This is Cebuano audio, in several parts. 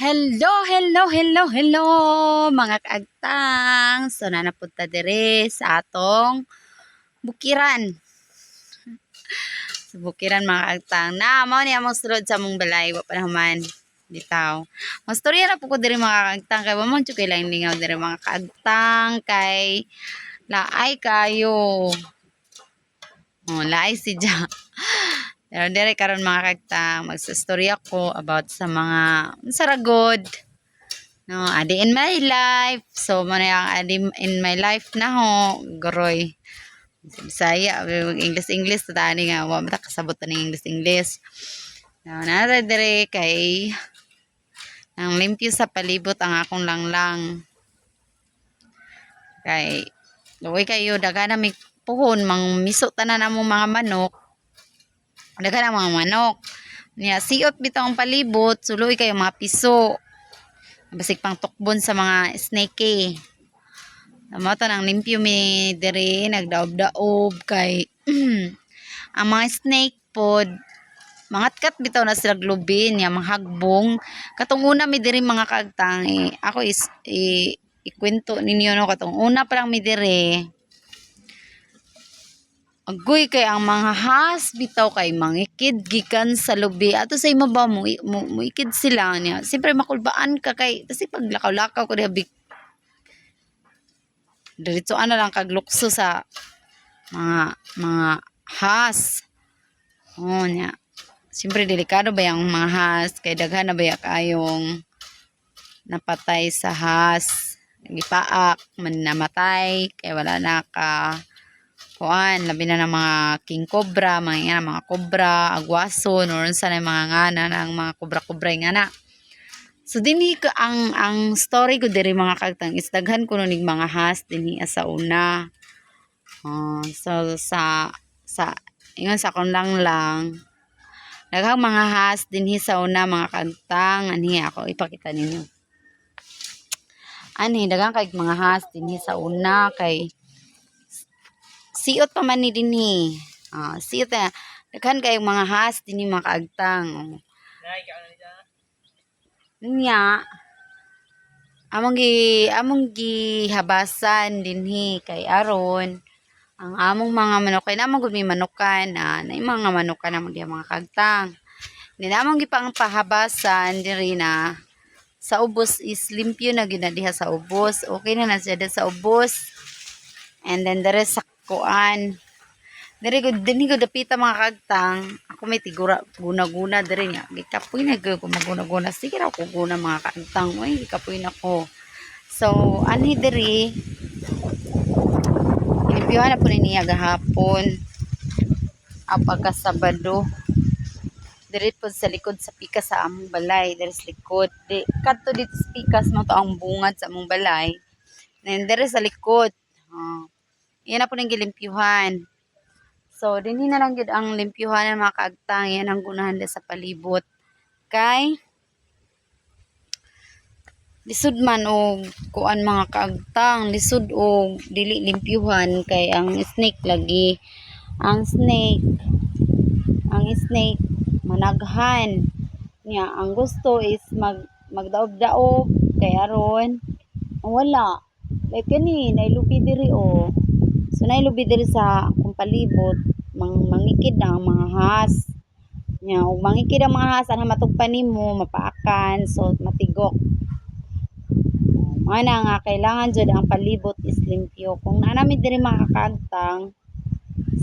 Hello, hello, hello, hello, mga kaagtang. So naa na pud ta diri sa atong bukiran. Sa bukiran, mga kaagtang. Na mao ni among sulod sa among balay, wa pa naman bitaw. Mastorya ra pud ko diri, mga kaagtang, kay wa man jud kay laing lingaw diri, mga kaagtang, kay laay kayo. Oh, laay si Ja. Pero diri karon, mga kaagtang, magsastorya ko about sa mga unsa ra gud. No, a day in my life. So, mao na ang a day in my life na ho, goroy. Sa Bisaya, English English ta ani nga wa man ta kasabot ani English English. No, naa diri kay nang limpyo sa palibot ang akong langlang. Kay luoy kayo, daghan na mi puhon mang miso tanan among mga manok. Daghan ang mga manok. Niya siot bitaw ang palibot, so luoy kayo mga piso. Basig pang tukbon sa mga snake. Mao to nang limpyo mi diri, nagdaob-daob kay ang mga snake pod mangatkat bitaw na sila lubi niya, manghagbong. Katong una mi diri, mga kaagtang, eh, ako is ikwento ninyo, no, katong una pa lang mi diri, agoy kay ang mga has bitaw kay mangikid gikan sa lubi ato sa imo ba mo ikid sila niya. Siyempre makulbaan ka kay kasi pag lakaw-lakaw ko diha big diretso ana lang kag lukso sa mga has. Oh, nya. Siyempre delikado ba yung mga has kay daghan na ba kayong napatay sa has. Gipaak man, namatay kay wala na ka kuan, labi na ng mga king cobra, mga yan, mga cobra, agwason, or unsa na yung mga ngana ng mga cobra-cobra nga na. So dinhi ko ang story ko diri, mga kagtang, is daghan kuno nig mga has dinhi sa una. So sa ingon sa akong lang daghang mga has dinhi sa una, mga kagtang. Anhi ako ipakita ninyo. Anhi daghang kay mga has dinhi sa una kay siot pa man ni dinhi. Ah, siot na. Daghan kay mga has dinhi, mga kaagtang. Oh. Nya, among gihabasan dinhi kay aron ang among mga manok kay namang gud may manukan na mga manukan namang diha, mga kagtang. Ni namong gipang pahabasan diri na sa ubos is limpyo na gyud na diha sa ubos. Okay na na siya diha sa ubos. And then dere sa kuan. Diri gud dinhi gud dapita, mga kagtang. Ako may tigura guna-guna diri niya. Gikapoy na gyud ko maguna-guna. Sige ra ko guna, mga kagtang. Uy, gikapoy na ko. So anhi diri limpyuhan na po ni niya gahapon. Ang pagka-Sabado. Diri po sa likod sa pikas sa among balay, diri sa likod. Di kadto dito sa pikas mo to ang bungad sa among balay. Then diri sa likod. Oh. Yan na po ning gilimpyuhan. So, dinhi na lang gyud ang limpyuhan ng mga kaagtang. Yan ang gunahan sa palibot. Kay lisod man og kuan, mga kaagtang, lisod og dili limpyuhan kay ang snake lagi. Ang snake managhan. Nya ang gusto is magdaob-daob kay aron wala. Like kani nay lubi diri oh. So nay lubi diri sa akong palibot, mangikid na ang mga has. Nya ug mangikid ang mga has anha matugpan nimo, mapaakan, so matigok. Mao na nga kailangan jud ang palibot is limpyo. Kung naa nami diri, mga kaagtang,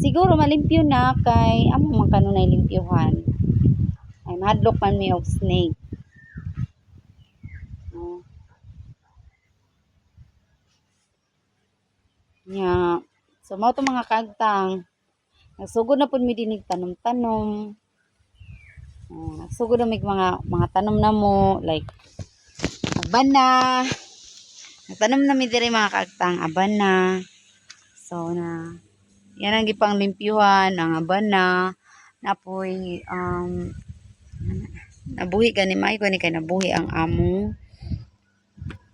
siguro malimpyo na kay amo man kanunay limpyuhan. Ay mahadlok man mi og snake. No. Nya, so mao to, mga kaagtang. Nagsugod na pud mi dinig tanom-tanom. Oh, nagsugod na mig mga tanom na mo like abana. Nagtanom na mi diri, mga kaagtang, abana. So na yan ang gipang limpyuhan ang abana. Napoy nabuhi gani may gani kay nabuhi ang among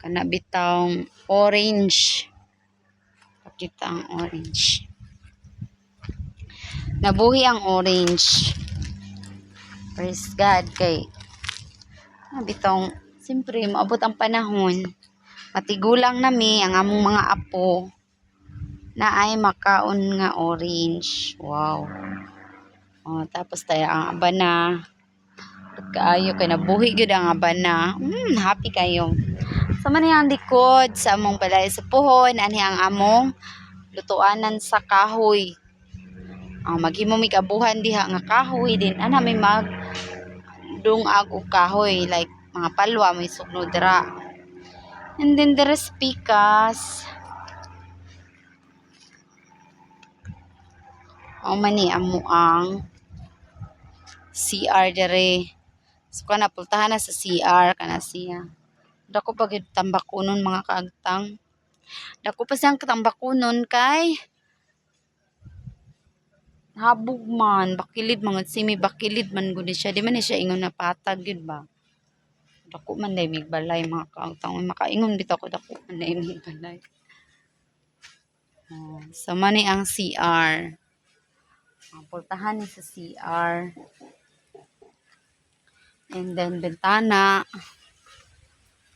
kana bitawng orange. Pakita ang orange. Nabuhi ang orange. Praise God kay bitong Siyempre, moabot ang panahon, matigulang nami ang among mga apo na ay makaon nga orange. Wow. Oh, tapos tayo ang abana. Kaayo kay nabuhi gyud ang abana. Happy kayo. Sa man ang likod sa among balay sa puhon, ani ang among lutuanan sa kahoy. Oh, maghimo mi kabuhan diha nga kahoy din ana may mag dungag og kahoy like mga palwa may sugno dira. And then there is pikas. Mao man ni amo ang CR dere. So kana pultahan na sa CR kana siya. Dako pa gyud tambakunon, mga kaagtang. Dako pa siyang tambakunon kay habog man, bakilid mga simi bakilid man gud ni siya. Di man ni siya ingon na patag gyud ba. Dako man day mig balay, mga kaagtang. Uy, makaingon bitaw ko, dako man day mig balay. Oh, so mao ni ang CR. Ang pultahan ni sa CR. And then bentana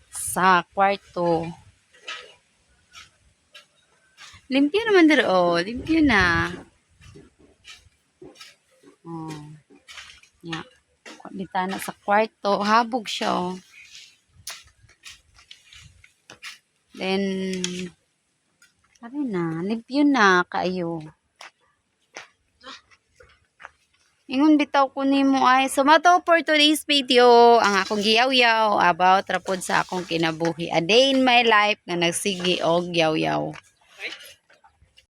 sa kwarto. Limpyo naman diri oh, limpyo na. Oh. Ya. Bintana sa kwarto, habog siya oh. Then ari na, limpyo na kaayo. Ingon bitaw ko nimo ay. So mao to for today's video, ang akong giyaw-yaw about ra pod sa akong kinabuhi. A day in my life nga nagsige og yaw-yaw.